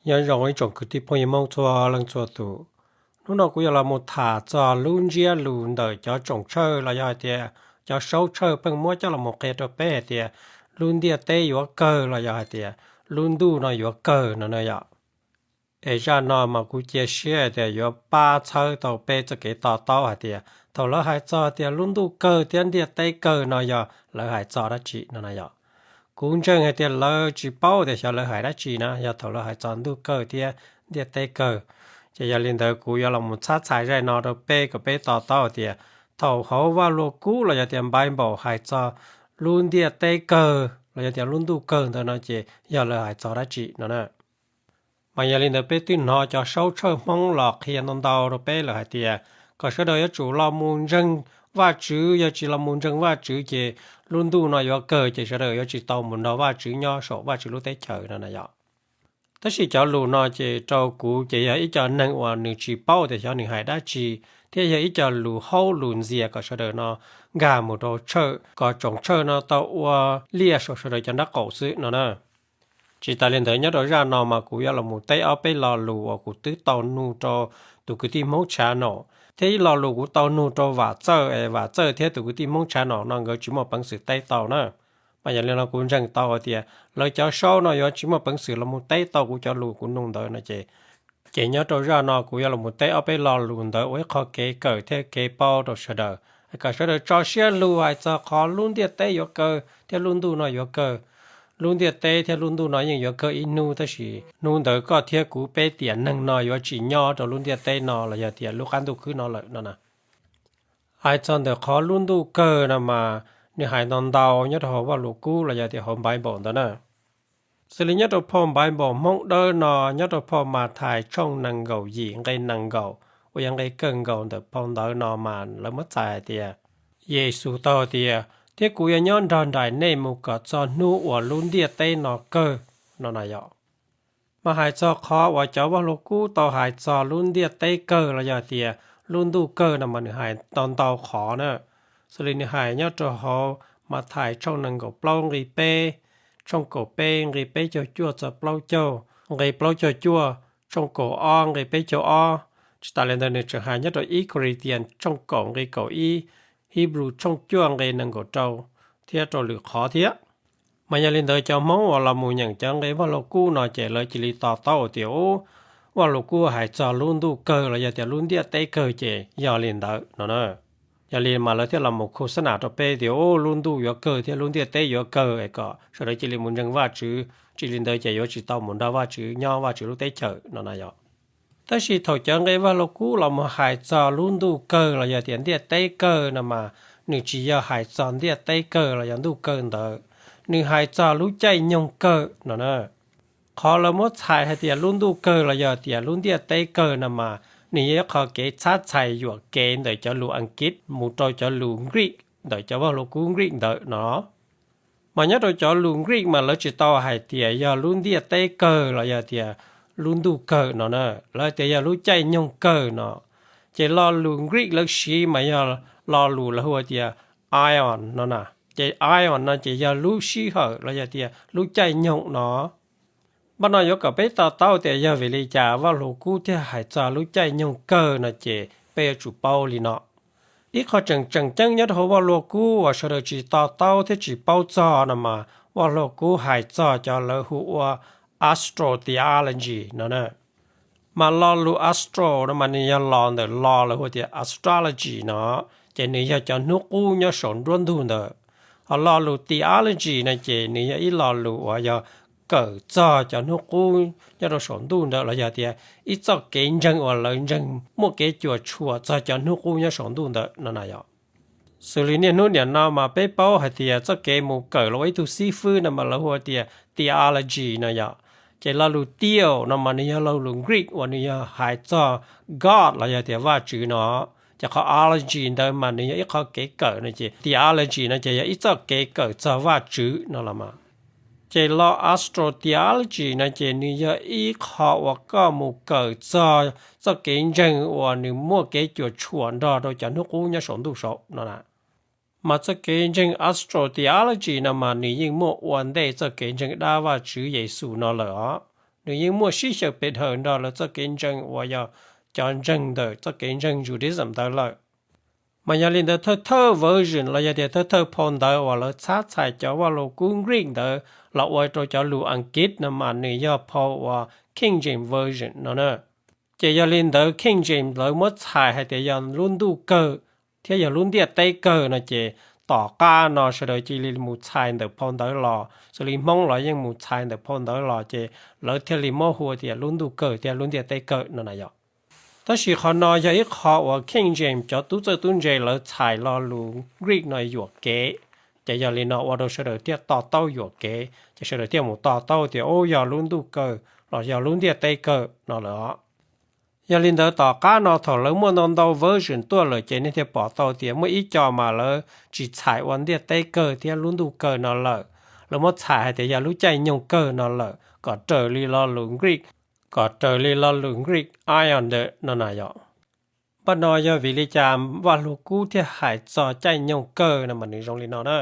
Nyob zoo ib tsoom kwv tij phooj ywg Hmoob txhua leej txhua tus. Hnub no kuv yuav los mus tham txog lub ntsiab lus ntawm cov tsoom tshawj los yog hais tias cov saub tshawj pheej muab coj los mus qhia rau peb hais tias lub ntiaj teb yuav kawg los yog hais tias lub ntuj no yuav kawg no na yom. Es zaj no mas kuv cia siab hais tias yuav pab txhawb tau peb txoj kev to taub hais tias thaum lawv hais txog tias lub ntuj kawg thiab ntiaj teb kawg no yog lawv hais txog dab tsi no na yom. Kuv ntseeg hais tias lawv tsis paub tias xyov lawv hais dab tsi na, yog thaum lawv hais txog ntuj kawg thiab ntiaj teb kawg. Ces yog li ntawd kuv yuav los mus txhab txhais zaj no rau peb kom peb to taub hais tias thaum hauv Vaj Lug Kub los yog tias Npaiv Npaum hais txog lub ntiaj teb kawg los yog tias lub ntuj kawg ntawd no ces yog lawv hais txog dab tsi no na. Mas yog li ntawd peb twb hnov cov saub tshawj Hmoob los qhia ntau ntau rau peb lawm hais tias kom sawv daws yuav tsum los mus ntseeg Vajtswv, yog tsis los mus ntseeg Vajtswv ces lub ntuj no yuav kawg ces sawv daws yuav tsis tau mus nrog Vajtswv nyob saum Vajtswv lub teb chaws no na yom. Tab sis cov lus no ces rau kuv ces yog ib co neeg uas nws tsis paub tias xyov nws hais dab tsi, thiab yog ib co lus haub lus ntxias kom sawv daws no nkag mus rau tshawj kom tsoom tshawj no tau ua liaj saum sawv daws cov nraub qaum xwb no na. Tsis tas li ntawd nyob rau zaj no mas kuv yuav los mus teb ob peb lo lus uas kuv twb tau nug rau tus kwv tij Hmoob Tshav Nom, thiab ib lo lus kuv tau nug rau Vam Txawj es Vam Txawj thiab tus kwv tij Hmoob Tshav Nom no nkawd tsis muaj peev xwm teb tau na. Mas yog li no kuv ntseeg tau hais tias lawv cov saub no yuav tsis muaj peev xwm los mus teb tau kuv cov lus kuv nug ntawd no ces, ces nyob rau zaj no kuv yuav los mus teb ob peb lo lus ntawd ua ib qho kev kawm thiab kev paub rau sawv daws, kom sawv daws tso siab lug hais txog qhov lub ntiaj teb yuav kawg thiab lub ntuj no yuav kawg. Lub ntiaj teb thiab lub ntuj no yeej yuav kawg ib hnub, tab sis hnub ntawd koj thiab kuv peb tiam neeg no yuav tsis nyob rau lub ntiaj teb no los yog tias lub qab ntuj khwb no lawm no na. Hais txog ntawm qhov lub ntuj kawg no mas nws hais ntau ntau nyob rau hauv Vaj Lug Kub los yog tias hauv Npaiv Npaum ntawd na. Xws li nyob rau phau Npaiv Npaum Hmoob Dawb no, nyob rau phau Mathais tshooj nees nkaum yim nqe nees nkaum uas yog nqe kawg nkaus ntawm phau ntawv no mas lawv muab txhais hais tias, Yexus tau hais tias, thiab kuv yuav nyob nrog nraim nej mus kom txog hnub uas lub ntiaj teb no kawg no na yom. Mas hais txog qhov uas cov Vaj Lug Kub tau hais txog lub ntiaj teb kawg los yog tias lub ntuj kawg no mas nws hais tau ntau qhov na. Xws li nws hais nyob rau hauv Mathais tshooj nees nkaum plaub nqe peb, tshooj kaum peb nqe peb caug cuaj txog plaub caug, nqe plaub caug cuaj, tshooj kaum ob nqe peb caug ob. Tsis tas li ntawd nws tseem hais nyob rau ib Kos Lis Tias tshooj kaum nqe kaum ib, Hib Npus tshooj cuaj nqe nees nkaum rau, thiab rau lwm qhov thiab. Mas yog li ntawd cov Hmoob uas los mus nyeem cov nqe Vaj Lug Kub no ces lawv cia li to taub tias, ub, Vaj Lug Kub hais txog lub ntuj kawg los yog tias lub ntiaj teb kawg ces yog li ntawd no na. Yog li mas lawv thiaj los mus khu xab nam rau peb tias, ub, lub ntuj yuav kawg thiab lub ntiaj teb yuav kawg es kom sawv daws cia li mus ntseeg Vajtswv, tsis li ntawd ces yuav tsis tau mus nrog Vajtswv nyob Vajtswv lub teb chaws no na yom. Tab sis thaum cov nqe Vaj Lug Kub los mus hais txog lub ntuj kawg los yog tias ntiaj teb kawg no mas nws tsis yog hais txog ntiaj teb kawg los yog ntuj kawg ntawd, nws hais txog lub caij nyoog kawg no na. Qhov lawv muab txhais hais tias lub ntuj kawg los yog tias lub ntiaj teb kawg no mas nws yog ib qho kev txhab txhais yuam kev ntawm cov lus Askiv mus rau cov lus Greek ntawm cov Vaj Lug Kub Greek ntawd no. Mas nyob rau cov lus Greek mas lawv tsis tau hais tias yog lub ntiaj teb kawg los yog tias lub ntuj kawg no na, lawv tias yog lub caij nyoog kawg no. Ces lo lus Greek lawv siv mas yog lo lus lawv hu tias aion no na. Ces aion no ces yog lub sij hawm los yog tias lub caij nyoog no. Npaj no yuav kom peb to taub tias yog vim li cas Vaj Lug Kub thiaj hais txog lub caij nyoog kawg no ces peb yuav tsum paub li no. Ib qho tseem tseem ceeb nyob rau hauv Vaj Lug Kub uas sawv daws tsis to taub thiab tsis paub txog no mas Vaj Lug Kub hais txog cov lawv hu ua astro theology no na. Mas lo lus astro no mas nws yog los ntawm lo lawv hu tias astrology no, ces nws yog cov hnub qub nyob saum nruab ntug ntawd. Ho lo lus theology no ces nws yog ib lo lus uas yog kawm txog cov hnub qub nyob rau saum ntuj ntawd los yog tias ib txoj kev ntseeg uas lawv ntseeg muaj kev cuam tshuam txog cov hnub qub nyob saum ntuj ntawd no na yom. Xws li niaj hnub niam no mas peb paub hais tias txoj kev mus kawm los ua ib tug xib fwb no mas lawv hu tias theology no yom. Ces lo lus theo no mas nws yog lo lus Greek uas nws yog hais txog God los yog tias Vajtswv no. Ces qhov ology ntawd mas nws yog ib qho kev kawm no ces theology no ces yog ib txoj kev kawm txog Vajtswv no los mas. Ces lo astrotheology no ces nws yog ib qho uas koj mus kawm txog txoj kev ntseeg uas nws muaj kev cuam tshuam nrog rau cov hnub qub nyob saum ntuj saud no na. Mas txoj kev ntseeg astrotheology no mas nws yeej muaj ua ntej txoj kev ntseeg dab Vajtswv Yexus no lawm os. nws yeej muaj sib xyaw pes daws nrog lawv txoj kev ntseeg uas yog cov ntseeg ntawm txoj kev ntseeg Judaism ntawd lawm. Mas yog li ntawd thawj thawj version los yog tias thawj thawj phau ntawv uas lawv txhab txhais cov vaj lug kub Greek ntawd los ua rau cov lus Askiv no mas nws yog phau uas King James Version no na. Ces yog li ntawd King James lawv muab txhais hais tias yog lub ntuj kawg thiab yog lub ntiaj teb kawg no ces tom qab no sawv daws cia li mus txhais ntawm phau ntawv los, xws li Hmoob los yeej mus txhais ntawm phau ntawv los ces lawv thiaj li muab hu tias lub ntuj kawg thiab lub ntiaj teb kawg no na yom. Tab sis qhov no yog ib qho uas King James cov tub txawj tub ntse lawv txhais lo lus Greek no yuam kev, ces yog li no ua rau sawv daws thiaj to taub yuam kev, ces sawv daws thiaj mus to taub tias ub yog lub ntuj kawg los yog lub ntiaj teb kawg no lawm os. Yog li ntawd tom qab no thaum lawv muaj ntau ntau version tuaj lawm ces nej thiaj pom tau tias muaj ib co mas lawv tsis txhais ua ntiaj teb kawg thiab lub ntuj kawg no lawm, lawv muab txhais hais tias yog lub caij nyoog kawg no lawm kom raws li lo lus Greek, kom raws li lo lus Greek aion ntawm no na yom. Npaj no yog vim li cas Vaj Lug Kub thiaj hais txog caij nyoog kawg no mas nws zoo li no na.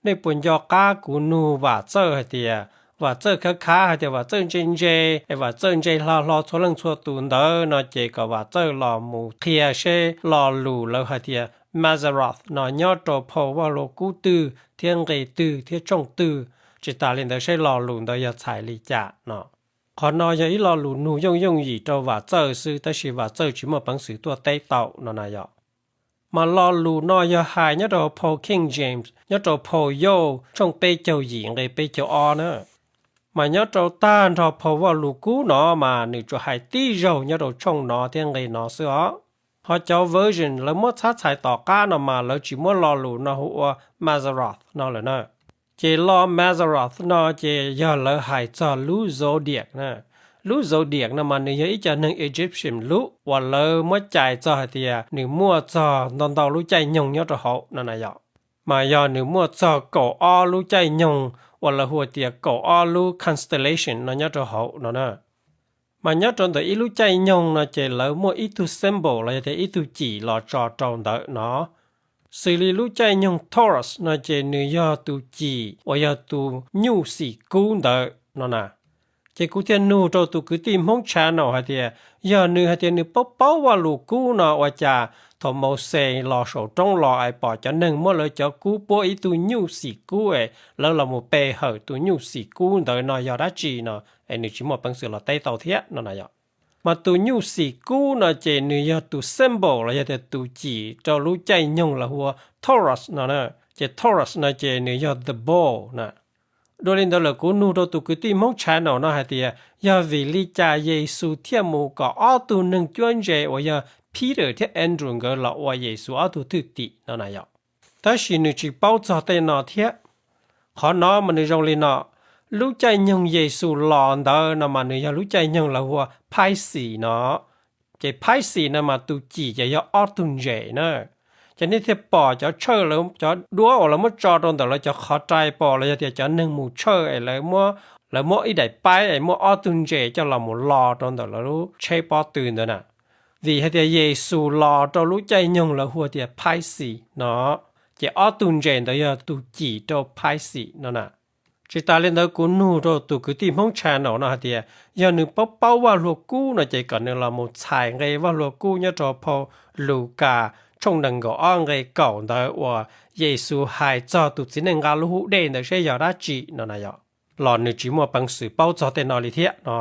Nej puas nco qab kuv nug Vam Txawj hais tias, Vam Txawj khav khav hais tias Vam Txawj ntse ntse, es Vam Txawj ntse hlo hlo txhua leej txhua tus ntawd no ces kom Vam Txawj los mus qhia seb lo lus lawv hais tias Mazzaroth no nyob rau phau Vaj Lug Kub twg thiab nqe twg thiab tshooj twg, tsis tas li ntawd seb lo lus ntawd yog txhais li cas no. Qhov no yog ib lo lus nug yooj yooj yim rau Vam Txawj xwb tab sis Vam Txawj tsis muaj peev xwm tuaj teb tau no na yom. Mas lo lus no yog hais nyob rau phau King James nyob rau phau Yauj tshooj peb caug yim nqe peb caug ob na. Mas nyob rau tag nrho phau Vaj Lug Kub no mas nws tsuas hais tib zaug nyob rau tshooj no thiab nqe no xwb os. Ho cov version lawv muab txhab txhais tom qab no mas lawv tsis muab lo lus no hu ua Mazzaroth no lawm na. Ces lo Mazzaroth no ces yog lawv hais txog lub zodiac na. Lub zodiac no mas nws yog ib co neeg Egyptian lub uas lawv muab cais txog hais tias nws muaj txog ntau ntau lub caij nyoog nyob rau hauv no na yom. Mas yog nws muaj txog kaum ob lub caij nyoog uas lawv hu tias kaum ob lub constellation no nyob rau hauv no na. Mas nyob rau ntawm ib lub caij nyoog no ces lawv muaj ib tug symbol los yog tias ib tug cim los tso rau ntawd no. Xws li lub caij nyoog Taurus no ces nws yog tus cim uas yog tus nyuj xim kub ntawd no na. Ces kuv thiaj nug rau tus kwv tij Hmoob channel hais tias, yog nws hais tias nws paub paub Vaj Lug Kub no ua cas thaum Mauxes los saum roob los es pom cov neeg muab lawv cov kub puab ib tug nyuj xim kub es lawv los mus pe hawm tus nyuj xim kub ntawd no yog dab tsi no, es nws tsis muaj peev xwm los teb tau thiab no na yom. Mas tus nyuj xim kub no ces nws yog tus symbol los yog tias tus cim rau lub caij nyoog lawv hu ua Taurus no na. Ces Taurus no ces nws yog the bull na. Dua li ntawd lawm kuv nug rau tus kwv tij Hmoob channel no hais tias yog vim li cas Yexus thiaj mus kom ob tug neeg cuab ntse uas yog Peter thiab Andrew nkawd los ua Yexus ob tug thwj tim no na yom. Tab sis nws tsis paub txog tej no thiab. Qhov no mas nws zoo li no, lub caij nyoog Yexus los ntawd no mas nws yog lub caij nyoog lawv hu ua Pisces no. Ces Pisces no mas tus cim ces yog ob tug ntses na. Ces nej thiaj pom cov tshawj, cov duab uas lawv muab tso rau ntawm lawv cov qhov rai pom los yog tias cov neeg mus tshawj es lawv muab ib daim paib es muab ob tug ntses coj los mus lo rau ntawm lawv lub tsheb pob tw ntawd na. Vim hais tias Yexus los rau lub caij nyoog lawv hu tias Pisces no, ces ob tug ntses ntawd yog tus cim rau Pisces no na. Tsis tas li ntawd kuv nug rau tus kwv tij Hmoob channel no hais tias yog nws paub paub Vaj Lug Kub no ces kom nws los mus txhais nqe Vaj Lug Kub nyob rau phau Lukas tshooj nees nkaum ob nqe kaum ntawd uas Yexus hais txog tus txiv neej nqa lub hub dej ntawd seb yog dab tsi no na yom. Los nws tsis muaj peev xwm paub txog tej no li thiab no.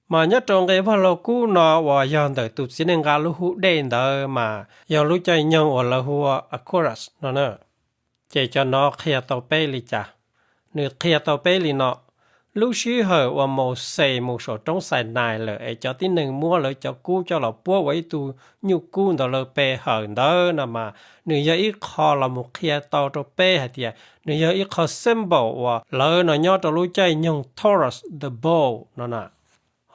Mas nyob rau nqe Vaj Lug Kub no uas yog ntawm tus txiv neej nqa lub hub dej ntawd mas yog lub caij nyoog uas lawv hu ua Aquarius no na. Ces cov no qhia tau peb li cas? Nws qhia tau peb li no, lub sij hawm uas Mauxes mus saum roob Xainais lawm es cov tib neeg muab lawv cov kub coj los puab ua ib tug nyuj kub ntawd lawv pe hawm ntawd no mas nws yog ib qho los mus qhia tau rau peb hais tias nws yog ib qho symbol uas lawv no nyob rau lub caij nyoog Taurus the bull no na.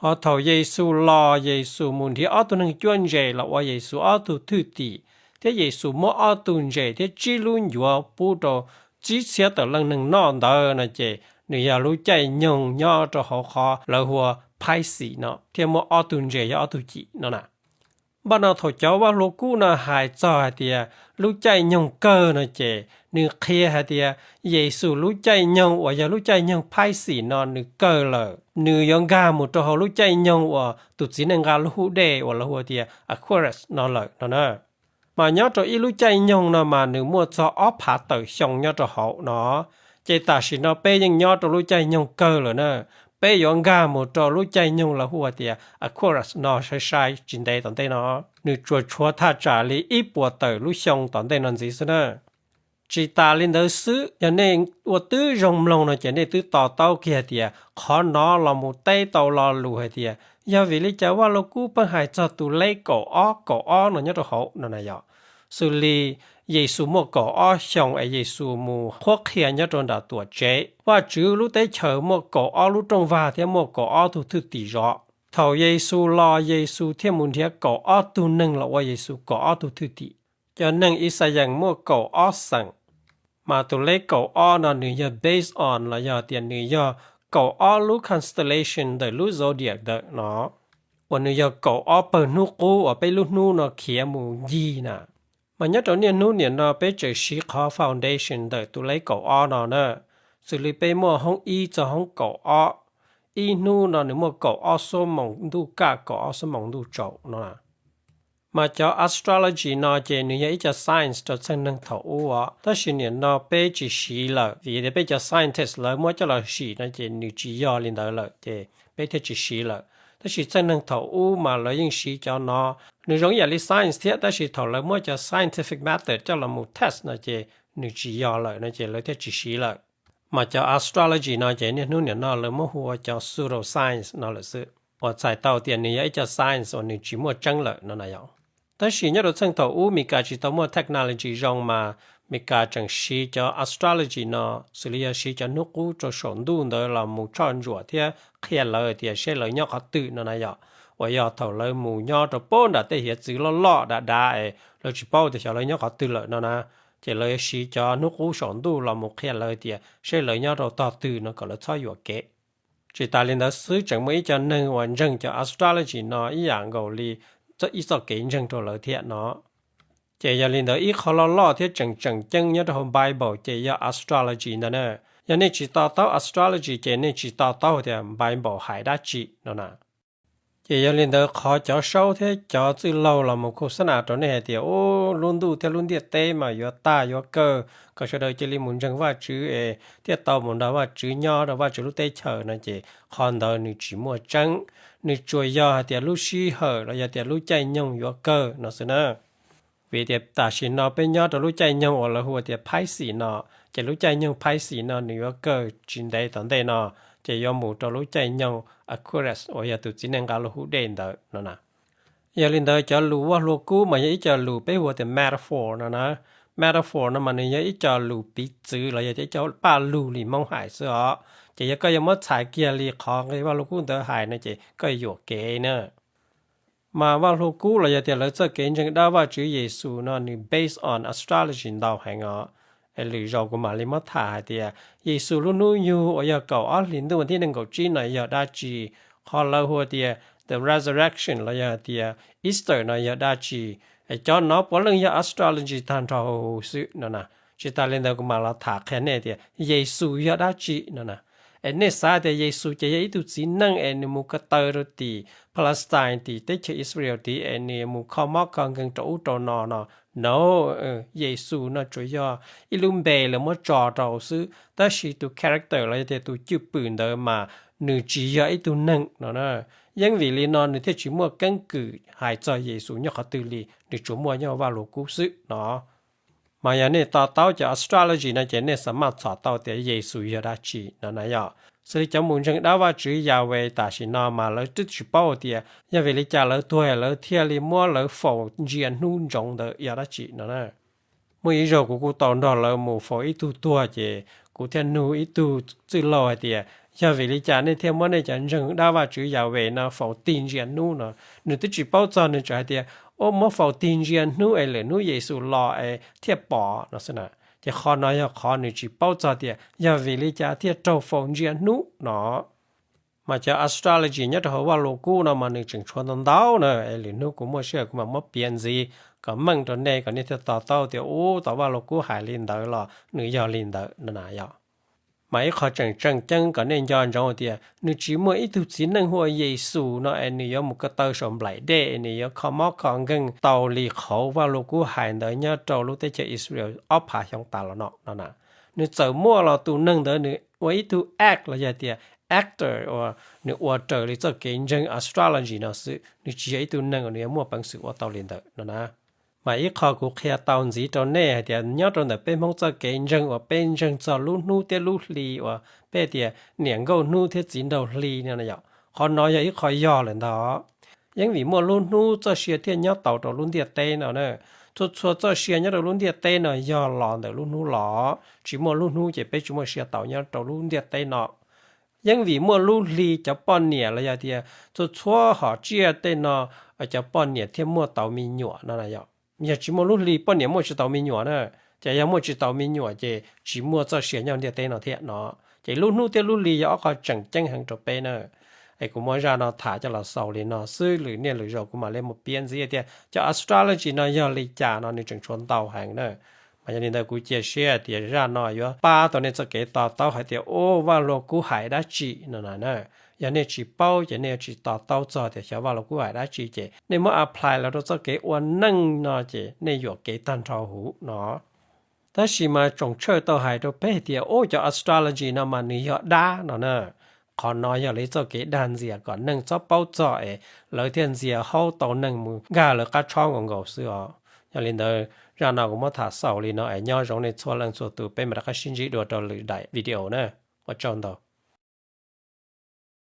Ho thaum Yexus los Yexus mus nrhiav ob tug neeg cuab ntses los ua Yexus ob tug thwj tim, thiab Yexus muab ob tug ntses thiab tsib lub ncuav pub rau tsib txhiab tawm leej neeg noj ntawd no ces nws yog lub caij nyoog nyob rau hauv qhov lawv hu ua Pisces no thiab muab ob tug ntses yog ob tug cim no na. Npaj no thaum cov vaj hlua kub no hais txog hais tias lub caij nyoog kawg no ces nws qhia hais tias Yexus lub caij nyoog uas yog lub caij nyoog Pisces no nws kawg lawm, nws yuav nkag mus rau hauv lub caij nyoog uas tus txiv neej nqa lub hub dej uas lawv hu tias Aquarius no lawm no na. Mas nyob rau ib lub caij nyoog no mas nws muaj txog ob phav tawm xyoo nyob rau hauv no, ces tam sim no peb yeej nyob rau lub caij nyoog kawg lawm na. Peb yuav nkag mus rau lub caij nyoog lawv hu tias Aquarius no sai sai tsis ntev tom ntej no, nws tsuas tshuav thaj tsam li ib puas tawm lub xyoo tom ntej no ntxiv xwb na. Tsis tas li ntawd xwb, yog nej ua twb zoo mloog no ces nej twb to taub kiag tias qhov no los mus teb tau lo lus hais tias yog vim li cas vaj lug kub pheej hais txog tus leb kaum ob kaum ob no nyob rau hauv no na yom. Xws li Yexus muaj kaum ob xyoos es Yexus mus qhuab qhia nyob rau nram tuam tsev, Vajtswv lub teb chaws muaj kaum ob lub rooj vag thiab muaj kaum ob tug thwj tim zov. Thaum Yexus los Yexus thiaj mus nrhiav kaum ob tug neeg los ua Yexus kaum ob tug thwj tim. Cov neeg Ixayees muaj kaum ob xeem, mas tus leb kaum ob no nws yog based on los yog tias nws yog kaum ob lub constellation ntawm lub zodiac ntawm no, uas nws yog kaum ob pawg hnub qub uas peb lub hnub no khiav mus ncig na. Mas nyob rau niaj hnub niam no peb tseem siv qhov foundation ntawm tus leb kaum ob no na, xws li peb muaj hoob ib txog hoob kaum ob, ib hnub no nws muaj kaum ob xuab moos ntuj kaj kaum ob xuab moos ntuj tsaus no. Mas cov astrology no ces nws yog ib co science rau txheej neeg thaum ub os, tab sis niam no peb tsis siv lawm vim tias peb cov scientist lawv muab coj los sim no ces nws tsis yog li ntawd lawm ces peb thiaj tsis siv lawm. Tab sis txheej neeg thaum ub mas lawv yeej siv cov no, nws zoo ib yam li science thiab tab sis thaum lawv muab cov scientific method coj los mus test no ces nws tsis yog lawm no ces lawv thiaj tsis siv lawm. Mas cov astrology no ces niaj hnub niam no lawv muab hu ua cov pseudoscience no lawm xwb, uas txhais tau tias nws yog ib co science uas nws tsis muaj tseeb lawm no na yom. Tab sis nyob rau txheej thaum ub Meskas tsis tau muaj technology zoo mas Meskas tseem siv cov astrology no, xws li yog siv cov hnub qub rau saum ntuj ntawd los mus tshoj ntsuam thiab qhia lawv tias seb lawv nyob qhov twg no na yom. Uas yog thaum lawv mus nyob rau pem nram tej hiav txwv loj loj dav dav es lawv tsis paub tias xyov lawv nyob qhov twg lawm no na, ces lawv siv cov hnub qub saum ntuj los mus qhia lawv tias seb lawv nyob rau tog twg no kom lawv txhob yuam kev. Tsis tas li ntawd xwb tseem muaj ib co neeg uas ntseeg cov astrology no ib yam nkaus li ib txoj kev ntseeg rau lawv thiab no. Ces yog li ntawd ib qho loj loj thiab tseem tseem ceeb nyob rau hauv Bible ces yog astrology ntawd na. Yog nej tsis to taub astrology ces nej tsis to taub tias Bible hais dab tsi no na. Ces yog li ntawd qhov cov saub thiab cov txwj laug los mus khos xab nas rau nej hais tias, u, lub ntuj thiab lub ntiaj teb mas yuav tag yuav kawg, kom sawv daws cia li mus ntseeg Vajtswv es thiaj tau mus nrog Vajtswv nyob rau Vajtswv lub teb chaws no ces qhov ntawd nws tsis muaj tseeb. Nws tsuas yog hais tias lub sij hawm los yog tias lub caij nyoog yuav kawg no xwb na. Vim tias tam sim no peb nyob rau lub caij nyoog uas lawv hu tias Pisces no, ces lub caij nyoog Pisces no nws yuav kawg tsis ntev tom ntej no, ces yuav mus rau lub caij nyoog Aquarius uas yog tus txiv neej nqa lub hub dej ntawd no na. Yog li ntawd cov lus Vaj Hlua Kub mas yog ib co lus peb hu tias metaphor no na. Metaphor no mas nws yog ib co lus piv txwv los yog tias ib co paj lug li Hmoob hais xwb os. Ces yog koj yuav muab txhais kiag li qhov nqi Vaj Hlua Kub ntawd hais no ces koj yuam kev na. Mas Vaj Hlua Kub los yog tias lawv txoj kev ntseeg dab Vajtswv Yexus no nws based on astrology ntau heev os. Es lwm zaus kuv mam li muab tham hais tias Yexus lub hnub yug uas yog kaum ob hlis ntuj vas thib nees nkaum tsib no yog dab tsi, qhov lawv hu tias the resurrection los yog tias Easter no yog dab tsi. Es cov no puav leej yog astrology tag nrho huv huv xwb no na. Tsis tas li ntawd kuv mam los tham qhia nej tias Yexus yog dab tsi no na. Es nej xav tias Yexus ces yog ib tug txiv neej es nws mus ko taw rau tim Palestine, tim teb chaws Israel tid es nws mus kho mob kho nkeeg rau ub rau no no. No, Yexus no tsuas yog ib lub npe lawv muab tso rau xwb, tab sis tus character los yog tias tus cwj pwm ntawd mas nws tsis yog ib tug neeg no na. Yeej vim li no nws thiaj tsis muaj keeb kwm hais txog Yexus nyob qhov twg li, nws tsuas muaj nyob Vaj Hlua Kub xwb no. Mas yog nej to taub cov astrology no ces nej xa maj txhom tau tias Yexus yog dab tsi no na yom. Xws li cov mus ntseeg dab Vajtswv Yahweh tam sim no mas lawv twb tsis paub tias yog vim li cas lawv tuag lawv thiaj li muab lawv faus ntsia hnub ntsoov ntawd yog dab tsi no na. Muaj ib zaug kuv kuj tau nrog lawv mus faus ib tug tuag ces kuv thiaj nug ib tug txwj laug hais tias yog vim li cas nej thiaj muab nej cov ntseeg dab Vajtswv Yahweh no faus tig ntsia hnub no. Nws twb tsis paub txog, nws tseem hais tias, u, muab faus tig ntsia hnub es lwm hnub Yexus los es thiaj pom no xwb na. Ces qhov no yog qhov nws tsis paub txog tias yog vim li cas thiaj raug faus ntsia hnub no. Mas cov astrology nyob rau hauv Vaj Lug Kub no mas nws tseem tshuav ntau ntau na, es lwm hnub kuv muaj sij hawm kuv mam muab piav ntxiv kom meej rau nej kom nej thiaj to taub tias ub, tau Vaj Lug Kub hais li ntawd los nws yog li ntawd no na yom. Mas ib qho tseem tseem ceeb kom nej nco ntsoov tias nws tsis muaj ib tug txiv neej hu ua Yexus no es nws yuav mus ko taw saum nplaim dej, nws yuav kho mob kho nkeeg tau li qhauv Vaj Lug Kub hais ntawd nyob rau lub teb chaws Israel ob phav xyoo tas los no no na. Nws txawm muaj los tus neeg ntawd nws ua ib tug act los yog tias actor uas nws ua raws li txoj kev ntseeg astrology no xwb, nws tsis yog ib tug neeg uas nws yuav muaj peev xwm ua tau li ntawd no na. Mas ib qho kuv qhia tau ntxiv rau nej hais tias nyob rau ntawm peb Hmoob txoj kev ntseeg uas peb ntseeg txog lub hnub thiab lub hli uas peb tias niam nkauj hnub thiab txiv nraug hli no yom, qhov no yog ib qho yog lawm ntag. Yeej vim muaj lub hnub txoj sia thiaj nyob taus rau lub ntiaj teb no na. Txhua txhua txoj sia nyob rau lub ntiaj teb no yog los ntawm lub hnub los, tsis muaj lub hnub ces peb tsis muaj sia taus nyob rau lub ntiaj teb no. Yeej vim muaj lub hli cov poj niam los yog tias txhua txhua hom tsiaj tej no, cov poj niam thiaj muaj tau me nyuam no na yom. Yog tsis muaj lub hli poj niam muaj tsis tau me nyuam na, ces yog muaj tsis tau me nyuam ces tsis muaj txoj sia nyob ntiaj teb no thiab no. Ces lub hnub thiab lub hli yog ob qho tseem ceeb heev rau peb na. Es kuv muab zaj no tham coj los xaus li no xwb, lwm niaj lwm zaus kuv mam li mus piav ntxiv tias cov astrology no yog li cas no nws tseem tshuav ntau heev na. Mas yog li ntawd kuv cia siab tias zaj no yuav pab tau nej txoj kev to taub hais tias ub, Vaj Lug Kub hais dab tsi no na. Yog nej tsis paub ces nej yuav tsis to taub txog tias xyov Vaj Lug Kub hais dab tsi ces nej muab apply los rau txoj kev ua neej no ces nej yuam kev tag nrho huv no. Tab sis mas tsoom tshawj tau hais rau peb tias ub, cov astrology no mas nws yog dab no na. Qhov no yog li txoj kev dag ntxias kom neeg txhob paub txog es lawv thiaj ntxias haub tau neeg mus nkag lawv qab tshob nkaus nkaus xwb os. Yog li ntawd zaj no kuv muab tham xaus li no es nyob zoo nej txhua leej txhua tus, peb mam rov qab sib ntsib dua rau lwm daim video na. Ua tsaug ntau.